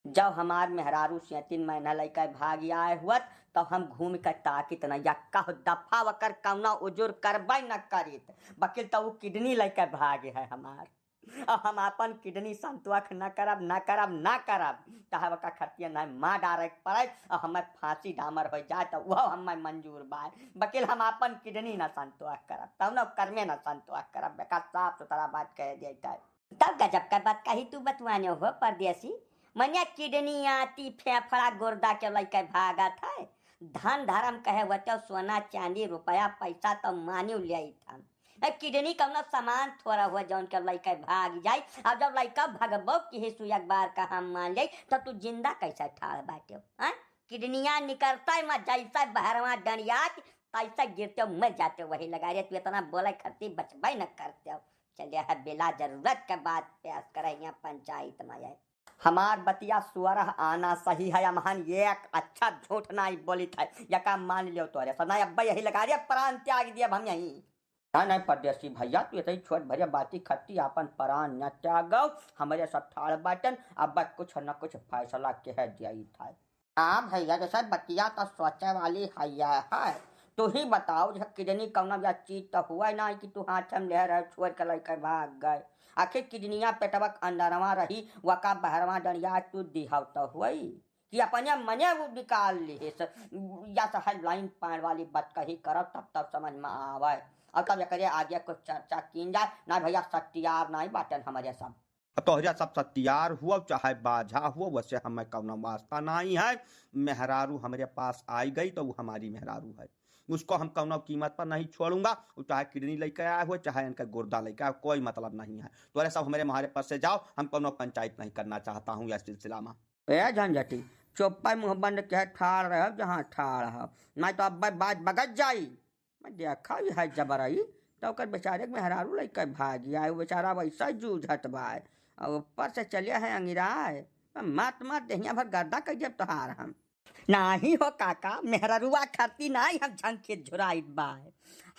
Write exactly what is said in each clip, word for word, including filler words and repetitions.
जब हमार मेहरारू से तीन महीना लइके भाग आए हुअत, तब हम घूम के ताकित न, यक्का दफा वकर कौनो उजुर करबे न करित, बकिल तो वो किडनी लइके भाग है हमार। और हम आपन किडनी संतोख न करब, न करब, न करब, चाहे वका खतिया न मार डारे के पड़े, और हमें फांसी डामर हो जाए, तो वह हमें मंजूर बा, बकिल हम आपन किडनी न संतोख करब, तब न कर्मे न संतोख करब। बेकार साफ सुथरा बात कह दिया जाए। तब गजब का बात कही तू बतुआने हो परदेसी। मने किडनी, आंती, फेफड़ा, गुर्दा के लइके भागत है। धन धर्म कहे वते सोना चांदी रुपया पैसा तो मानियो ले आई था। ए, किडनी कौनो सामान थोड़ा हुआ जौन के लइके भाग जाई। अब जब लइका भगबो की ही सुई एक बार का हम मान जाई, तो तू जिंदा कैसे ठाड़ बाटे हो, हैं? किडनिया निकलता है मैं जैसे बहरवा डंडियात, तैसे गिरते हो, मर जाते हो। वही लगा रे, तू इतना बोले खरती बचबे न करते हो। चलिए है बिला जरूरत के बात पेश करे यहाँ पंचायत में आए। हमार बतिया सोरह आना सही है, अमहन एक अच्छा झूठ नाई बोलित है, यका मान लियो तोरे सब नाई, अब्बा यही लगा रे, प्राण त्याग दिए अब हम यहीं। ना, नहीं, परदेसी भैया, तू इतनी छोट भरिया बाती खट्टी आपन प्राण न त्यागो, हमरे सब ठाड़ बाटन, अब कुछ न कुछ फैसला कह दिया था। हाँ भैया, जैसे बतिया तो सोचे वाली है यह है। तू ही बताओ, जैसे किडनी कौनो या चीज तो हुआ ना कि तू हाथ में ले रहे छोड़ के लेकर भाग गए। आखिर किडनिया पेटवा के अंदरवा रही, वका बहरवा डंडिया तू दिहाव तो हुई। कि अपने मने वो निकाल लिहिस। या तो हेडलाइन पाए वाली बात कही करब, तब तब समझ में आवे। और तब एकरे आगे कुछ चर्चा कीन जाए। ना भैया, सत्यार नहीं बाटन हमरे सब। अब तोहरे सब सत्यार हुआ, चाहे बाझा हुआ, वैसे हमें कौनो वास्ता नहीं है। मेहरारू हमरे पास आई गई तो वो हमारी मेहरारू है, उसको हम कौनो कीमत पर नहीं छोड़ूंगा। वो चाहे किडनी लेके आया हुआ, चाहे इनका गुर्दा लेके आया, कोई मतलब नहीं है। तोहरे सब हमरे मारे पर से जाओ, हम कौनो पंचायत नहीं करना चाहता हूँ इस सिलसिला में। ए झंझटी, चुप्पे मुंह बंद के ठाड़ रहे हो जहाँ ठाड़ हो, नहीं तो अब बात बगत जाई। मैं देखा ही है जबरई, तो ओकर बेचारे के मेहरारू लइके भागी आए, वो बेचारा वैसा जूझत बा, और ऊपर से चले है अंगिराए। मैं मात मात देहिया भर गर्दा कर देब तोहार हम। नाही हो काका, मेहररुआ खरती नाही हम झंखित झुराइत बा।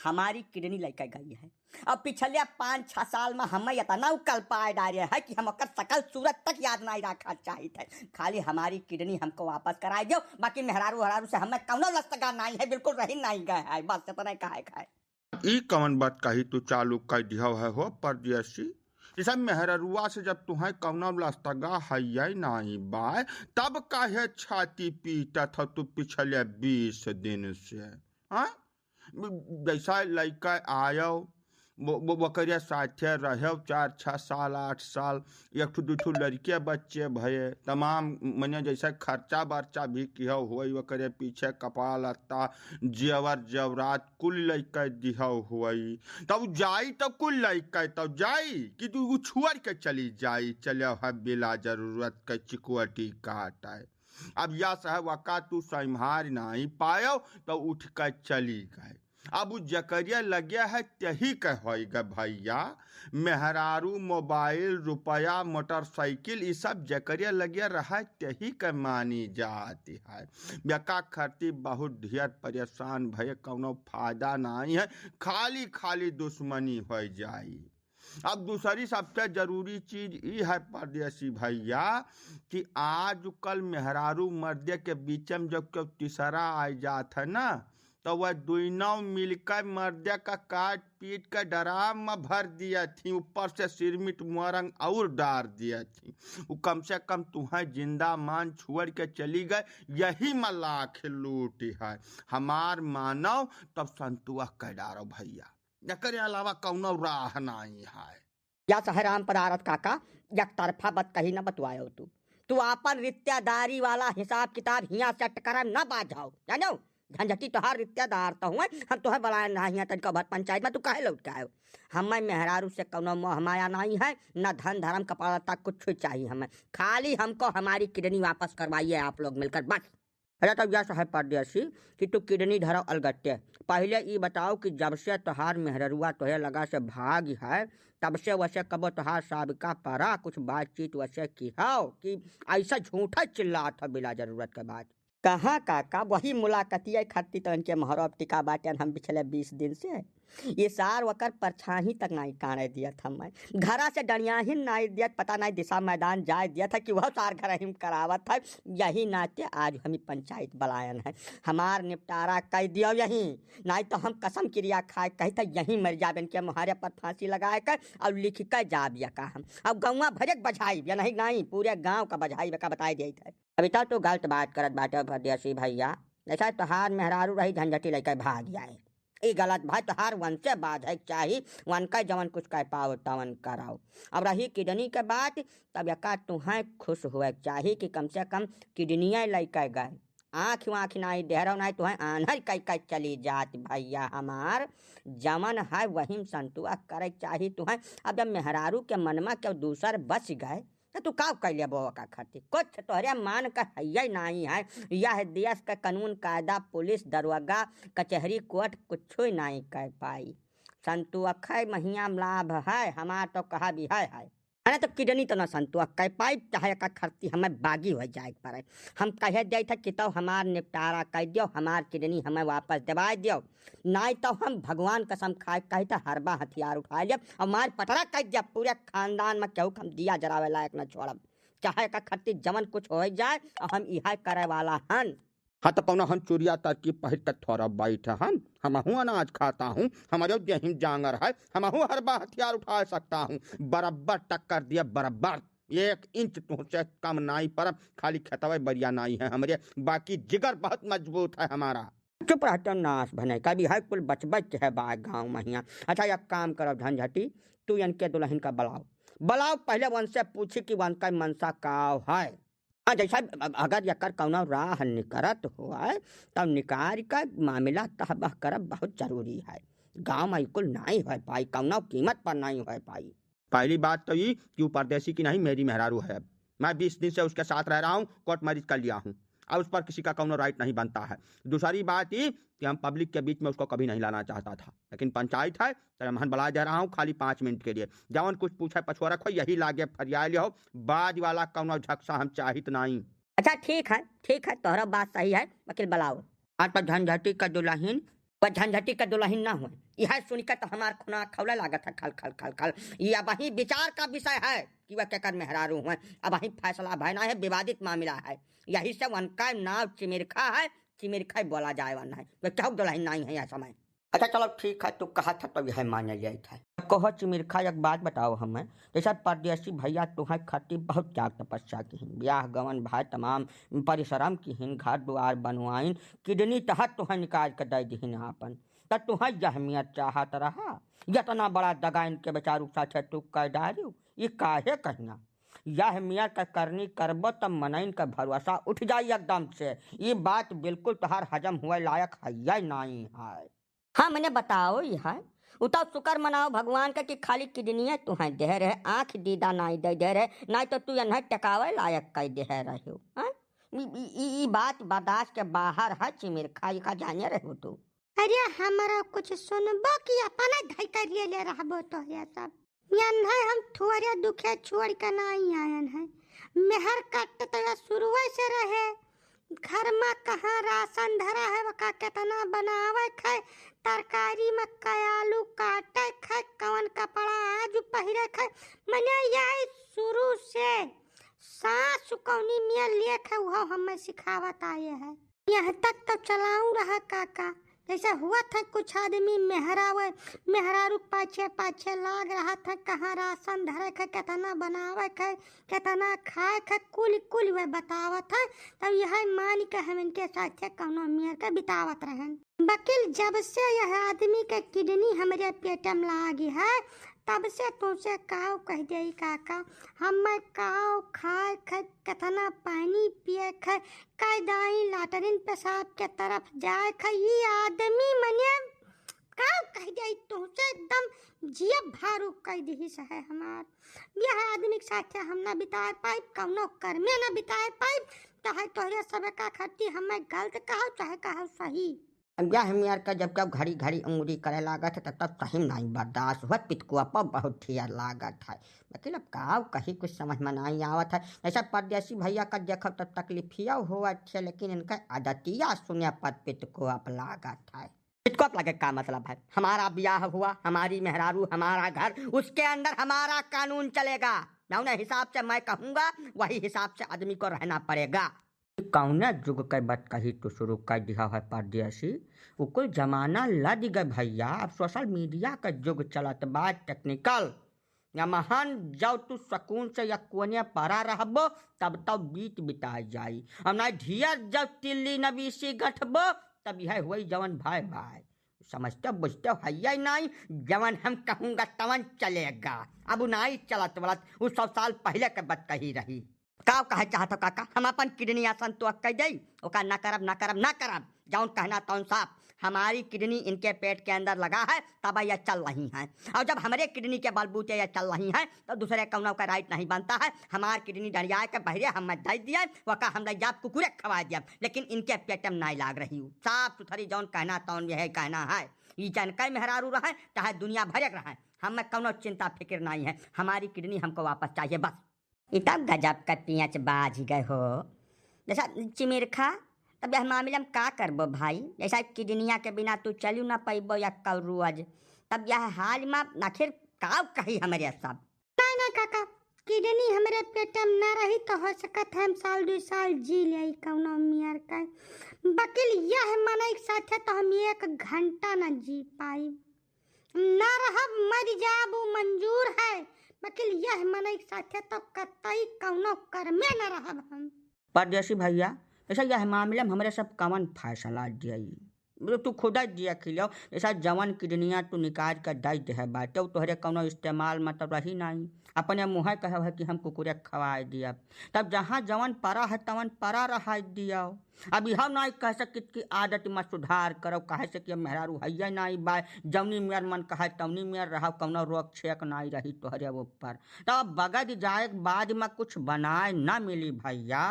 हमारी किडनी लइके गई है। अब पिछले पाँच छह साल में हमें इतना उकल पाए डारे है कि हम ओकर सकल सूरत तक याद नहीं रखा चाहित है। खाली हमारी किडनी हमको वापस कराए दो, बाकी मेहरारू हरारू से हमें कौनो लस्तगा नहीं है, बिल्कुल रही नहीं गए है। बस इतना कहे खाए। ई कवन बात कही तू चालू कर दिहव है हो परदेसी? जैसे मेहररुआ से जब तुहें कौनो लस्तगा है नहीं बाय, तब काहे छाती पीटत हो तू पिछले बीस दिन से? हाँ? जैसा लइका आयो, वो, वो, ओकरे साथे रहे चार छः साल, आठ साल, एक ठो दू ठो लड़के बच्चे भये, तमाम मने जैसे खर्चा बर्चा भी किहो होई, ओकरे पीछे कपड़ा लत्ता, जेवर जेवरात कुल लइके दिहो होई। तब जाई तो कुल लइके तब जाई कि तू उ छोड़ के चली जाई, चले है बिला जरूरत के चिकुअटी काटे। अब या सह वका तू संभार नहीं पायो तो उठ के चली गए। अब उ जकरिया लगे है तेही के होई गे भैया। मेहरारू, मोबाइल, रुपया, मोटरसाइकिल, ई सब जकरिया लगे रहे तेही के मानी जाती है। बेका खरती बहुत ढेर परेशान भये, कौनो फायदा नहीं है, खाली खाली दुश्मनी हो जाई। अब दूसरी सबसे जरूरी चीज ई है परदेसी भैया कि आज कल मेहरारू मर्दे के बीच में जब केहू तीसरा आ जात है ना, तो वह दुइनों मिलकर मर्दे का काट पीट के ड्राम में भर दिया थी, ऊपर से सिरमिट मोरंग और डार दिया थी। वो कम से कम तुहें जिंदा मान छोड़ के चली गए, यही में लाख लूटी है। हमार मानव तब संतोष कर डारो भैया, एकरे अलावा कौनो राह नहीं है। या सह राम पदारथ काका, एक तरफा बात कही न बतवायो तू। तू आपन रिश्तेदारी वाला हिसाब किताब हियां सेट करे न बाझाओ, जानो? झंझटी तोहार रिश्तेदार तो हुए, हम तोहे बुलाए ना हियां तनिको भर पंचायत में, तू काहे लौट के आयो? हमें मेहरारू से कौनो मोह माया नहीं है, न धन धर्म कपड़ा लत्ता कुछ चाहिए हमें, खाली हमको हमारी किडनी वापस करवाइए आप लोग मिलकर, बस। अरे तब यस है परदेसी कि तू किडनी धरो अलगट्टे। पहिले ई बताओ कि जब से तोहार मेहररुआ तोहे लगा से भागी है, तब से वसे कबो तोहार साबिका परा कुछ बातचीत वसे किहो कि ऐसा झूठा चिल्लात हो बिला जरूरत के बात? कहाँ काका, वही मुलाकातिया खातिर तो इनके महरब टिका बाटेन हम पिछले बीस दिन से। ये सार वकर परछाही तक नाई काढ़े दियत हमें। घरा से डणियाहिन नाई दियत, पता नाई दिशा मैदान जाए दियत है कि वह सार घर ही में करावत है। यही नाते आज हम ई पंचायत बलायन है। हमार निपटारा कइ दियो यहीं, नाई तो हम कसम किरिया खाए कही था यहीं मर जाबे इनके मुहारे पर फांसी लगाए कर और लिख के जाब या का हम। अब गौवा भरे के बझाई या नहीं, नहीं पूरे गांव का बझाई का बताए दिया था। कविता, तू गलत बात करत बाटे परदेसी भैया। जैसा तोहार मेहरारू रही झंझटी लेके भाग जाए, ई गलत भाई। तोहार वनसे बाधे के चाही, वनका जवन कुछ कह पाओ तवन कराओ। अब रही किडनी के बात, तब एका तुहें खुश हुए के चाही कि कम से कम किडनिये लेके गए। आँख वाँख नाई देहरो नाई तुहें आन्हर कई कई चली जात भैया हमार। जवन है वही में संतोष करे के चाही तुहें। अब जब मेहरारू के मन में केहू दूसर बस गए, तो तू का कइ लेबो ओका खातिर? कुछ तोहरे मान का हइये नाई है। यह देश का कानून कायदा, पुलिस, दरोगा, कचहरी, कोर्ट कुछो नाई कइ पाई। संतोष है महिया में लाभ है, हमार तो कहा भी है, है। अरे तो किडनी तो ना संतोष कइ पाई, चाहे एका खातिर हमें बागी होइ जाए के पड़े। हम कहे जाइत है कि तो हमार निपटारा कइ दियो, हमार किडनी हमें वापस देवाए दियो। नाई तो हम भगवान कसम खाए कही तो हरबा हथियार उठाए लेब और मार पटरा कइ देब। पूरे खानदान में केहू के हम दिया जरावे लायक न छोड़ब। चाहे एका खातिर जवन कुछ होइ जाए, और हम इहे करे वाला हन। हाँ, तो कौनो हम चुरिया तरकीब पहिर के थोड़ा बैठ हन, हमहू अनाज खाता हूँ, हमरे देहिन जांगर है, हमहू हरबा हथियार उठा सकता हूँ। बराबर टक्कर दिए, बराबर। एक इंच तुहसे कम नाई परब, खाली खेतवे बरिया नाई है हमरे, बाकी जिगर बहुत मजबूत है हमारा। चुप रह, तो नाश भने, कभी है कुल बचबच के है बा गाँव महिया। अच्छा, एक काम करब झंझटी, तू इनके दुल्हन का बुलाओ, बुलाओ, पहले वनसे पूछी कि वनका मनसा का है। हाँ, जैसा अ-, अगर एकर कौनो राह निकरत होए, तब निकाल के मामला तहबह करब बहुत जरूरी है। गाँव में कुल नाई होए पाई, कौनो कीमत पर नाई होए पाई। पहली बात तो ई कि वो परदेसी की नहीं, मेरी मेहरारू है। अब मैं बीस दिन से उसके साथ रह रहा हूँ, कोर्ट मैरिज कर लिया हूँ। अब उस पर किसी का कौनो राइट नहीं बनता है। दूसरी बात ई कि हम पब्लिक के बीच में उसको कभी नहीं लाना चाहता था, लेकिन पंचायत है, तो हम हन बुला दे रहा हूँ खाली पाँच मिनट के लिए। जवन कुछ पूछे पछोरक हो, यही लागे फरियाल हो, बाद वाला कौनो झकसा हम चाहित नाई। अच्छा, ठीक है, ठीक है, तोहरा बात सही है, वकील बुलाओ। हाँ, तो झंझटी का दुल्हन, वह झंझटी का दुल्हन ना हुए, यह सुन के तो हमार खुना खौले लागत है, खल, खल, खल, खल। ये अब ही विचार का विषय है कि वह केकर मेहरारू हुए। अब ही फैसला भय ना है, विवादित मामला है, यही से उनका नाव चिमिरखा है, चिमिरखा ही बोला जाए वाला है। वह केहू दुल्हन नाई है यह समय। अच्छा चलो ठीक है, तू कहा था तो यह माने जाइत है। कहो चिमिरखा, एक बात बताओ हमें, जैसा परदेसी भैया तुहैं खातिर बहुत त्याग तपस्या किहिन, ब्याह गवन भाई तमाम परिश्रम किहिन, घर दुआर बनवाइन, किडनी तहत तुहैं निकाल के दे दिहिन आपन, त तुहैं यह मियत चाहत रहा? यतना बड़ा दगा इनके बेचारू साथे तू कर डारू, ये काहे कहिया? यह मियत का करनी करबो त मनइन का भरोसा उठ जाई एकदम से। ये बात बिल्कुल तोहार हजम हुए लायक हइये नाई है। हाँ, मने बताओ ई है, उ तो शुक्र मनाओ भगवान का कि खाली किडनिये तुहैं देह रहे, आँख दीदा नाई दे दे रहे, नाई तो तू एन्हैं टेकावे लायक कई देह रहे हो। हाँ? ई, ई, ई, ई बात बर्दाश्त के बाहर है चिमिरखा, ई का जाने रहे हो तू? अरे हमरा कुछ सुनबो कि अपना धई करिए ले रहबो तोहरे सब। एन्हैं हम थोड़े दुखे छोड़ के नाई आयन है। मेहर कट तो या शुरुए से रहे। घर में कहाँ राशन धरा है, वका केतना बनावे खाए, तरकारी में कै आलू काटे खाए, कवन कपड़ा आज पहिरे खाए, मने यही शुरू से सास कौनी मियाँ लेख है, उहो हमें सिखावत आए है। यहाँ तक तो चलाऊ रहा काका, जैसे हुआ था कुछ आदमी मेहरावे, मेहरारू पाछे पाछे लाग रहा था, कहाँ राशन धरे खे, केतना बनावे खे, केतना खाए खे, कुल कुल वे बतावत है। तब यह मान के हम इनके साथे कौनो मेर के बितावत रहन। वकील, जब से यह आदमी के किडनी हमरे पेट में लागी है, तब से तुमसे काव कह देई काका, हम काव खाए खे, केतना पानी पिए खे, कई दाई लाटरिन पेशाब के तरफ जाए खे। ई आदमी मने काव कह देई तुमसे, एकदम जिया भारू कह दिहिस है हमार। यह आदमी के साथे हम ना बिताए पाइब, कौनो कर्मे ना बिताए पाइब, चाहे तोहरे सबका खातिर हमें गलत कहो, चाहे कहो सही। अब यह मेर का जब कब घड़ी घड़ी उंगली करे लागत है, तब तब सही में नाहीं बर्दाश्त हुआ, पितकुआ पर बहुत ठियर लागत है। लेकिन अब काव कही, कुछ समझ में नाहीं आवत है। जैसा परदेसी भैया का देखब तब तकलीफिया हुआ है, लेकिन इनका आदतिया सुने पर पितकुआ पर लागत है। पितकुआ पर लागे का मतलब है? हमारा ब्याह हुआ, हमारी मेहरारू, हमारा घर, उसके अंदर हमारा कानून चलेगा। जौने हिसाब से मैं कहूँगा, वही हिसाब से आदमी को रहना पड़ेगा। कौने जुग के बात कही तू शुरू कर दिया है परदेसी? उ कुल जमाना लद गए भैया, अब सोशल मीडिया का जुग चलत बा, टेक्निकल। या महान जाओ तू सुकून से या कोने परा रहबो, तब तो बीत बिता जाई। अब ना ढियर जब तिल्ली नबीसी गठबो, तब यह हुई जवन भाई भाई। समझते बुझते हइये नाहीं, जवन हम कहूँगा तवन चलेगा। अब उ नाहीं चलत वलत, उ सौ साल पहले के बात कही रही। का कहे चाहत हो काका? हम अपन किडनी आसन तो कह दे, ओका ना करब, ना करब, ना करब। जौन कहना तौन साफ। हमारी किडनी इनके पेट के अंदर लगा है, तब ये चल रही हैं। और जब हमरे किडनी के बलबूते ये चल रही हैं, तो दूसरे कौनो का राइट नहीं बनता है। हमार किडनी डंडिया के बहरे हम दे दिए, वका हम ले जाब कुकुरे खवा दिए, लेकिन इनके पेट में नहीं लाग रही हूँ। साफ सुथरी जौन कहना तौन यह कहना है। ई जन कई मेहरारू रहे, चाहे दुनिया भर एक रहे, हमें कौनो चिंता फिक्र नहीं है। हमारी किडनी हमको वापस चाहिए बस। ई तब गजब का पियच बाज गए हो। जैसा चिमिरखा, तब यह मामले में का करबो भाई? जैसा किडनिया के बिना तू चलू ना पैबो या कौरू अज। तब यह हाल में आखिर काव कही हमरे सब? नहीं, नहीं काका, किडनी हमरे पेट में ना रही तो हो सकत है हम साल दो साल जी ले कौनो मियर का। बकिल यह मनई के साथे तो हम एक घंटा ना जी पाई। ना रहब, मर जाब, उ मंजूर है, लेकिन यह मनई के साथे तो कतई कौनो कर्मे न रहब हम। परदेसी भैया, ऐसा यह मामले में हमरे सब कवन फैसला दियाई? बोले, तू खुदा दिया खिलियो, ऐसा जवन किडनिया तू निकाल के दे दे है बाटे, उ तोहरे कौनो इस्तेमाल में तो रही नहीं। अपने मुँहे कहे है कि हम कुकुरे खवाए दिया, तब जहाँ जवन परा है तवन परा रहा दिया। अब यह नाई कह सकित कि आदत में सुधार करो, काहे से कि अब मेहरारू हइये नाई बाय, जौनी मेर मन कहे तौनी मेर रहो, कौनो रोक छेक नाई रही तोहरे ऊपर। तब बगद जाए के बाद में कुछ बनाए न मिली भैया।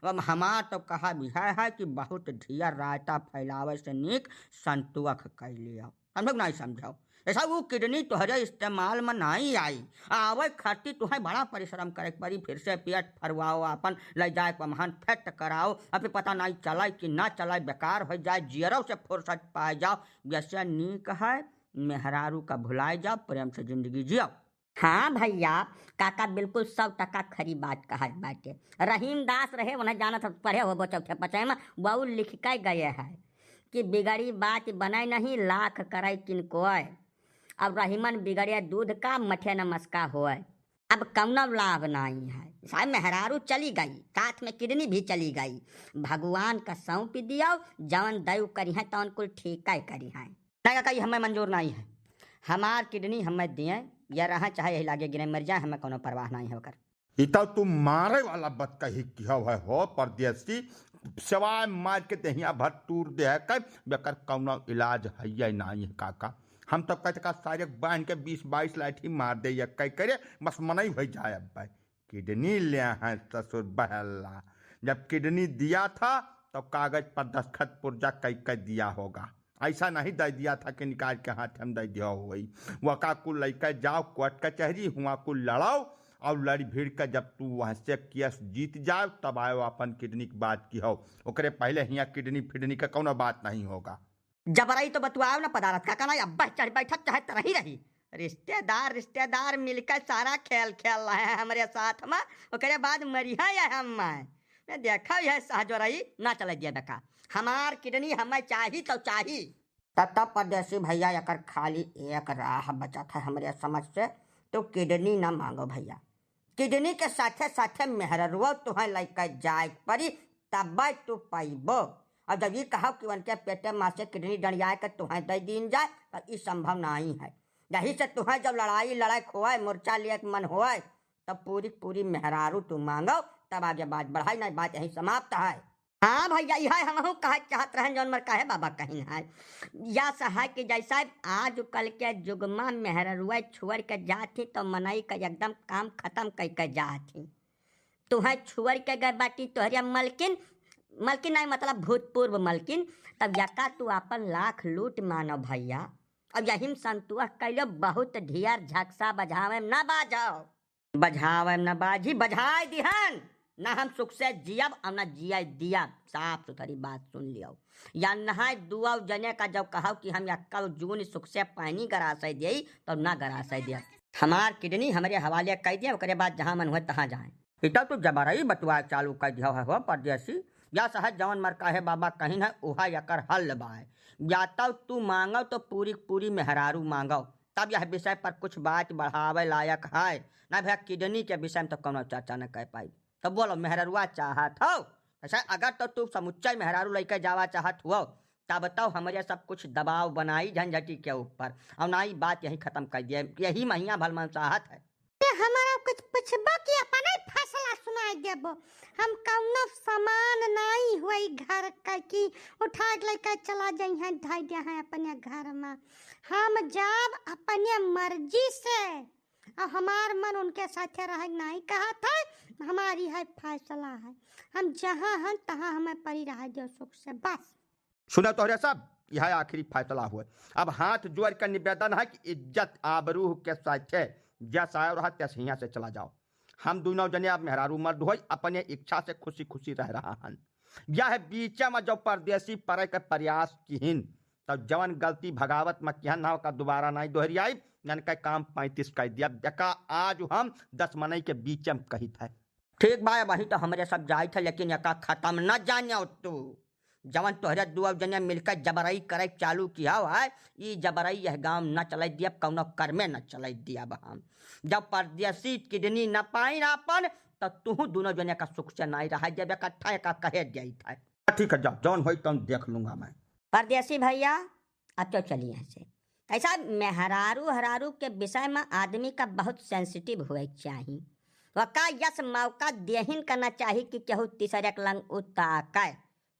अब हमार तो कहा भी है, है कि बहुत ढियर रायता फैलावे से नीक संतुअख कैलियो। समझो कि नाई समझो? ऐसा वो किडनी तोहरे इस्तेमाल में नाई आई, आवे खातिर तुहें बड़ा परिश्रम करे के पड़ी, फिर से पेट फरवाओ, अपन ले जाए के वहाँ फिट कराओ, अभी पता नाई चलाए कि ना चलाए, बेकार हो जाए, जियरो से फुर्सत पाए जाओ। वैसे नीक है मेहरारू का भुलाए जाओ, प्रेम से जिंदगी जियो। हाँ भैया, काका बिल्कुल सौ टका खरी बात कहत बाटे। रहीम दास रहे, उन्हें जानत पढ़े होबो चौथे पचे में, वो लिख के गए है कि बिगड़ी बात बने नहीं, लाख करे किन कोय। अब रहीमन बिगड़े दूध का, मठे न मस्का होय। अब कौनो लाभ नहीं है। साहब मेहरारू चली गई, साथ में किडनी भी चली गई। भगवान का सौंप दियो, जवन दयु करी है तवन कुल ठीक है करी है। नहीं काका, ई हमें मंजूर नहीं है। हमार किडनी हमें दिए, या रहे चाहे यही लागे गिरे मर जाए, हमें कौनो परवाह नहीं है ओकर। ई तो तू मारे वाला बतकही किहव है हो परदेसी, सिवाय मार के देहिया भर तूर दे है, कब बेकर कौनो इलाज है या नहीं है काका। हम तो कहते का सारे बांध के बीस बाईस लाठी मार दे या कई करे, बस मनई हो जाए अब भाई। किडनी ले हैं ससुर बहला, जब किडनी दिया था तो कागज पर दस्तखत पुर्जा कई कर दिया होगा। ऐसा नहीं दे दिया था कि निकाल के हाथ हम दे दिया हो। वका कुल लइके जाओ कोर्ट कचहरी, हुआ कुल लड़ाओ और लड़ी भिड़ के जब तू वहाँ से केस जीत जाओ तब आयो अपन किडनी की बात किहो। ओकरे पहले हियाँ किडनी फिडनी का कौनो बात नहीं होगा। जबरई तो बतुआओ ना पदारथ काका, ना अब चढ़ बैठत चाहे तरही रही। रिश्तेदार रिश्तेदार मिलकर सारा खेल खेल रहे हैं हमरे साथ में, ओकरे बाद मरिहा या हम मैं। मैं देखा यह सहजोरई ना चले दिया बेका, हमार किडनी हमें चाही तो चाही। तब तब परदेसी भैया एकर खाली एक राह बचत है हमरे समझ से, तो किडनी ना मांगो भैया। किडनी के साथे साथे मेहररुआ तुहें लइके जाए के पड़ी, तब्बे तू पइबो। और जब ई कहब कि उनके पेटे माँ से किडनी डंडियाए के तुहें दे दीन जाए, तो ई संभव नहीं है। यही से तुहें जब लड़ाई लड़ाई होए, मोर्चा लिए के मन होए, तब पूरी पूरी मेहरारू तू मांगो, तब आगे बात बढ़ाई, नहीं बात यहीं समाप्त है। हाँ भैया, यह हमहू कहे चाहत रहन, जौन मर कहे बाबा कहिन है। या सहाय कि जैसा आजकल के जुग में मेहररुआ छोड़ के जात ही, तो मनई का एकदम काम खत्म कई के जात ही। तुहें छोड़ के गए बाटी तोहरे मलकिन, मलकिन नहीं, मतलब भूतपूर्व मलकिन, तब यका तू आपन लाख लूट मानो भैया। अब यही में संतोष कैलो, बहुत ढियर झकसा बजावे में ना बाजो। बजावे में ना बाजी, बजाए दिहन, ना हम सुख से जियब और ना जिए दियब। साफ सुथरी बात सुन लियो। या नहाय दुआव जने का जब कहव कि हम यक्का जून सुख से पानी गरासै दिए, तो ना गरासै दिया। हमार किडनी हमरे हवाले कह दिया, ओकरे बाद जहाँ मन हुए तहाँ जाए। इतना तो जबरई बतुआ चालू कर दिया है हो परदेसी। या सहज जवन मर काहे बाबा कहिन है, उहा यकर हल बाय। या तब तू मांगो तो पूरी पूरी मेहरारू मांगो, तब यह विषय पर कुछ बात बढ़ावे लायक है। ना भैया, किडनी के विषय में तो कोनो चर्चा न कर पाई। तो बोलो, मेहररुआ चाहत हो? अच्छा, अगर तो तू समुच्चय मेहरारू लेके जावा चाहत हुआ, तब तो हमरे सब कुछ दबाव बनाई झंझटी के ऊपर, और ना ही बात यही खत्म कर दिए। यही महिया भलमन चाहत है। ते हमारा कुछ पूछबो कि अपना ही फैसला सुनाई देबो? हम कौनो समान नहीं हुई घर का कि उठा के लेके चला जाई हैं, ढाई दे हैं अपने घर में। हम जाब अपने मर्जी से, और हमार मन उनके साथे रहे नहीं कहत है। हमारी है फैसला है, हम जहाँ हैं तहाँ हमें परी रह दो सुख से, बस। सुनो तोहरे सब, यह आखिरी फैसला हुए। अब हाथ जोड़ कर निवेदन है कि इज्जत आबरू के साथे जस आयो रहा तस हियां से चला जाओ। हम दोनों जने अब मेहरारू मर्द होई, अपने इच्छा से खुशी खुशी रह रहा हन। यह बीचे में जो परदेसी परे के प्रयास किहिन, तो जवन गलती भगावत में किहन ना ओका दोबारा नहीं दोहरियाई, नन के काम पैंतीस कर दिया। देखा, आज हम दस मनई के बीचे में कहित है। ठीक बा, वही तो हमरे सब जाइत है, लेकिन एका खत्म न जाने तू। जवन तोहरे दुआ जने मिलकर जबरई करे चालू किया है, ई जबरई यह गांव न चले दियब, कौनो कर्मे न चले दियब हम। जब परदेसी किडनी न पाइन आपन, तो तू दोनों जने का सुख से नहीं रहा जब इकट्ठा एका कहे जाइत है। ठीक है, जा, जौन होई तौन देख लूंगा मैं। परदेसी भैया, अब तो चलिए यहाँ से। ऐसा मेहरारू हरारू के विषय में आदमी का बहुत सेंसिटिव हुए के चाही। वका यस मौका देहिन करना चाही कि केहू तीसरे के लंग उ ताके।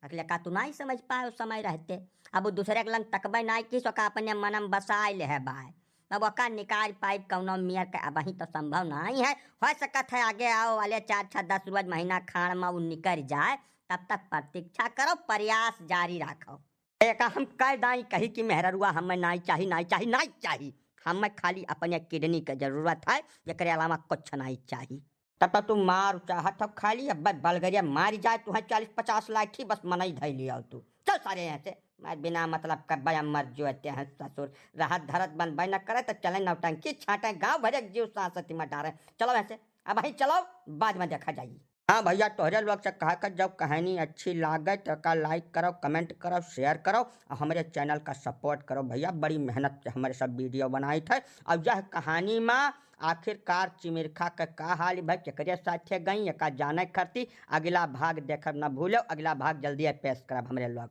अगले का तू नहीं समझ पाए उस समय रहते। अब उ दूसरे के लंग तकबे नहीं की, सो का अपने मन में बसाए ले है बाय। अब वका निकाल पाइब कौनो मियर के अबही तो संभव नहीं है। हो सकत है आगे आओ वाले चार छः दस रोज महीना खाड़ में उ निकर जाए, तब तक प्रतीक्षा करो, प्रयास जारी रखो। एका हम कह दाई कही कि मेहररुआ हमें नाई चाही, नाई चाही, नाई चाही। हमें खाली अपने किडनी के जरूरत है, एकरे अलावा कुछ नाई चाही। तब तक तू मार चाहत हो खाली, अब बलगरिया मारी जाए, तू है चालीस पचास लाठी, बस मनई धई लिया तू। चल सारे यहाँ से, मैं बिना मतलब का बया मर जो आते हैं ससुर, रहत धरत बन बन न करे तो चले नौटंकी छाटे, गाँव भरे के जीव सांसती में डारे। चलो यहाँ से, अबही चलो, बाद में देखा जाई। हाँ भैया, तोहरे लोग से कहा कर, जब कहानी अच्छी लागे तो का like करो, comment करो, share करो और हमरे channel का support करो भैया। बड़ी मेहनत से हमरे सब video बनाइत है। और यह कहानी में आखिरकार चिमिरखा के का हाल भई, केकरे साथे गई, एका जाने खरती अगला भाग देखब न भूलो। अगला भाग जल्दी पेश करब हमरे लोग।